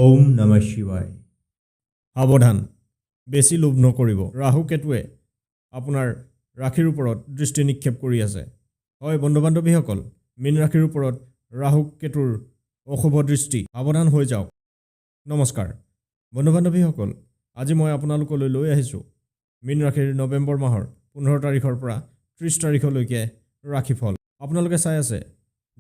ওম নমঃ শিৱায়। সাৱধান, বেছি লোভ নকৰিব। ৰাহু কেতুৱে আপোনাৰ ৰাশিৰ ওপৰত দৃষ্টি নিক্ষেপ কৰি আছে। হয় বন্ধু বান্ধৱীসকল, মীন ৰাশিৰ ওপৰত ৰাহু কেতুৰ অশুভ দৃষ্টি, সাৱধান হৈ যাওক। নমস্কাৰ বন্ধু বান্ধৱীসকল, আজি মই আপোনালোকলৈ লৈ আহিছোঁ মীন ৰাশিৰ নৱেম্বৰ মাহৰ 15 তাৰিখৰ পৰা 30 তাৰিখলৈকে ৰাশিফল। আপোনালোকে চাই আছে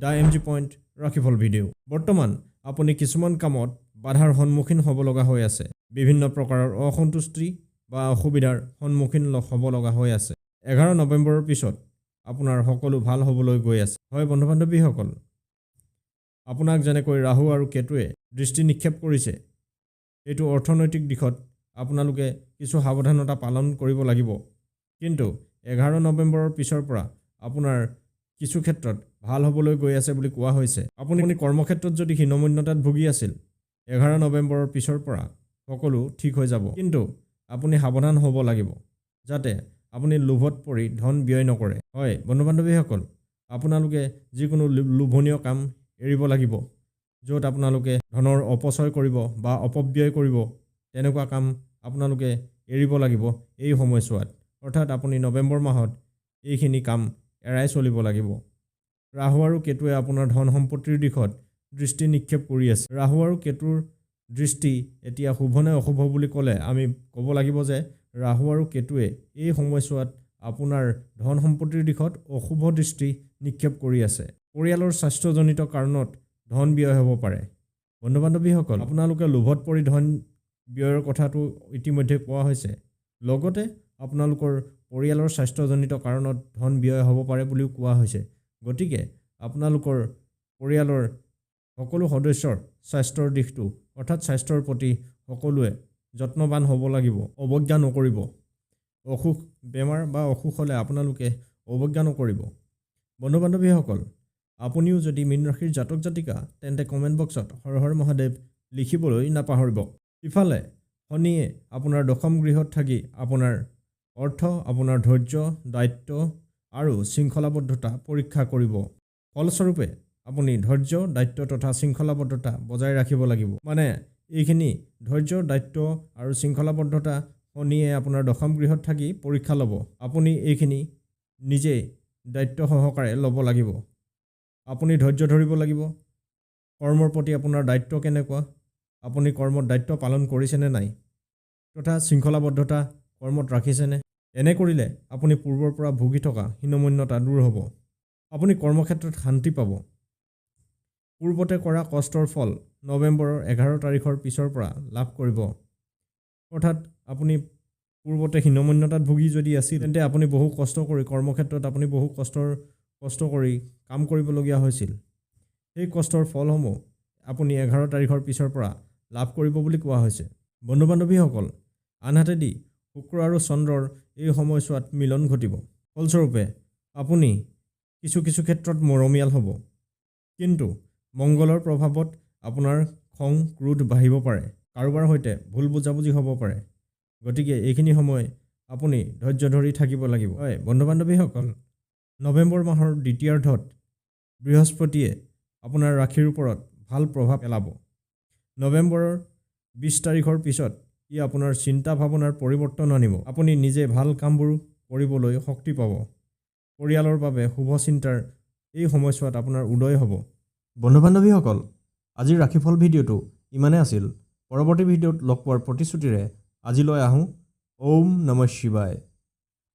the M G point ৰাশিফল ভিডিঅ'। বৰ্তমান আপুনি কিছুমান কামত বাধাৰ সন্মুখীন হ'ব লগা হৈ আছে। বিভিন্ন প্ৰকাৰৰ অসন্তুষ্টি বা অসুবিধাৰ সন্মুখীন হ'ব লগা হৈ আছে। 11 নৱেম্বৰৰ পিছত আপোনাৰ সকলো ভাল হ'বলৈ গৈ আছে। হয় বন্ধু বান্ধৱীসকল, আপোনাক যেনেকৈ ৰাহু আৰু কেতুৱে দৃষ্টি নিক্ষেপ কৰিছে, এইটো অৰ্থনৈতিক দিশত আপোনালোকে কিছু সাৱধানতা পালন কৰিব লাগিব। কিন্তু 11 নৱেম্বৰৰ পিছৰ পৰা আপোনাৰ কিছু ক্ষেত্ৰত ভাল হ'বলৈ গৈ আছে বুলি কোৱা হৈছে। আপুনি কৰ্মক্ষেত্ৰত যদি হীনমন্যতাত ভুগি আছিল, 11 নৱেম্বৰৰ পিছৰ পৰা সকলো ঠিক হৈ যাব। কিন্তু আপুনি সাৱধান হ'ব লাগিব, যাতে আপুনি লোভত পৰি ধন ব্যয় নকৰে। হয় বন্ধু বান্ধৱীসকল, আপোনালোকে যিকোনো লোভনীয় কাম এৰিব লাগিব, য'ত আপোনালোকে ধনৰ অপচয় কৰিব বা অপব্যয় কৰিব, তেনেকুৱা কাম আপোনালোকে এৰিব লাগিব এই সময়ছোৱাত। অৰ্থাৎ আপুনি নৱেম্বৰ মাহত এইখিনি কাম এৰাই চলিব লাগিব। ৰাহু আৰু কেতুৱে আপোনাৰ ধন সম্পত্তিৰ দিশত দৃষ্টি নিক্ষেপ কৰি আছে। ৰাহু আৰু কেতুৰ দৃষ্টি এতিয়া শুভ নে অশুভ বুলি ক'লে আমি ক'ব লাগিব যে ৰাহু আৰু কেতুৱে এই সময়ছোৱাত আপোনাৰ ধন সম্পত্তিৰ দিশত অশুভ দৃষ্টি নিক্ষেপ কৰি আছে। পৰিয়ালৰ স্বাস্থ্যজনিত কাৰণত ধন ব্যয় হ'ব পাৰে। বন্ধু বান্ধৱীসকল, আপোনালোকে লোভত পৰি ধন ব্যয়ৰ কথাটো ইতিমধ্যে কোৱা হৈছে, লগতে আপোনালোকৰ পৰিয়ালৰ স্বাস্থ্যজনিত কাৰণত ধন ব্যয় হ'ব পাৰে বুলিও কোৱা হৈছে। গতিকে আপোনালোকৰ পৰিয়ালৰ সকলো সদস্যৰ স্বাস্থ্যৰ দিশটো, অৰ্থাৎ স্বাস্থ্যৰ প্ৰতি সকলোৱে যত্নবান হ'ব লাগিব। অৱজ্ঞা নকৰিব। অসুখ বেমাৰ বা অসুখ হ'লে আপোনালোকে অৱজ্ঞা নকৰিব। বন্ধু বান্ধৱীসকল, আপুনিও যদি মীন ৰাশিৰ জাতক জাতিকা, তেন্তে কমেণ্ট বক্সত হৰ হৰ মহাদেৱ লিখিবলৈ নাপাহৰিব। ইফালে শনিয়ে আপোনাৰ দশম গৃহত থাকি আপোনাৰ অৰ্থ, আপোনাৰ ধৈৰ্য, দায়িত্ব আৰু শৃংখলাবদ্ধতা পৰীক্ষা কৰিব। ফলস্বৰূপে আপুনি ধৈৰ্য, দায়িত্ব তথা শৃংখলাবদ্ধতা বজাই ৰাখিব লাগিব। মানে এইখিনি ধৈৰ্য, দায়িত্ব আৰু শৃংখলাবদ্ধতা শনিয়ে আপোনাৰ দশম গৃহত থাকি পৰীক্ষা ল'ব। আপুনি এইখিনি নিজেই দায়িত্ব সহকাৰে ল'ব লাগিব। আপুনি ধৈৰ্য ধৰিব লাগিব। কৰ্মৰ প্ৰতি আপোনাৰ দায়িত্ব কেনেকুৱা, আপুনি কৰ্মত দায়িত্ব পালন কৰিছেনে নাই, তথা শৃংখলাবদ্ধতা কৰ্মত ৰাখিছেনে? এনে কৰিলে আপুনি পূৰ্বৰ পৰা ভুগি থকা হীনমন্যতা দূৰ হ'ব। আপুনি কৰ্মক্ষেত্ৰত শান্তি পাব। পূৰ্বতে কৰা কষ্টৰ ফল নৱেম্বৰৰ 11 তাৰিখৰ পিছৰ পৰা লাভ কৰিব। অৰ্থাৎ আপুনি পূৰ্বতে হীনমন্যতাত ভুগি যদি আছিল, তেন্তে আপুনি বহু কষ্ট কৰি কৰ্মক্ষেত্ৰত আপুনি বহু কষ্ট কৰি কাম কৰিবলগীয়া হৈছিল, সেই কষ্টৰ ফলসমূহ আপুনি 11 তাৰিখৰ পিছৰ পৰা লাভ কৰিব বুলি কোৱা হৈছে। বন্ধু বান্ধৱীসকল, আনহাতেদি শুক্ৰ আৰু চন্দ্ৰৰ এই সময়ছোৱাত মিলন ঘটিব। ফলস্বৰূপে আপুনি কিছু কিছু ক্ষেত্ৰত মৰমীয়াল হ'ব। কিন্তু মংগলৰ প্ৰভাৱত আপোনাৰ খং ক্ৰোধ বাঢ়িব পাৰে। কাৰোবাৰ সৈতে ভুল বুজাবুজি হ'ব পাৰে। গতিকে এইখিনি সময় আপুনি ধৈৰ্য ধৰি থাকিব লাগিব। হয় বন্ধু বান্ধৱীসকল, নৱেম্বৰ মাহৰ দ্বিতীয়াৰ্ধত বৃহস্পতিয়ে আপোনাৰ ৰাশিৰ ওপৰত ভাল প্ৰভাৱ পেলাব। নৱেম্বৰৰ 20 তাৰিখৰ পিছত ই আপোনাৰ চিন্তা ভাৱনাৰ পৰিৱৰ্তন আনিব। আপুনি নিজে ভাল কামবোৰ কৰিবলৈ শক্তি পাব। পৰিয়ালৰ বাবে শুভ চিন্তাৰ এই সময়ছোৱাত আপোনাৰ উদয় হ'ব। বন্ধু বান্ধৱীসকল, আজিৰ ৰাশিফল ভিডিঅ'টো ইমানেই আছিল। পৰৱৰ্তী ভিডিঅ'ত লগ পোৱাৰ প্ৰতিশ্ৰুতিৰে আজিলৈ আহোঁ। ওম নমঃ শিৱায়।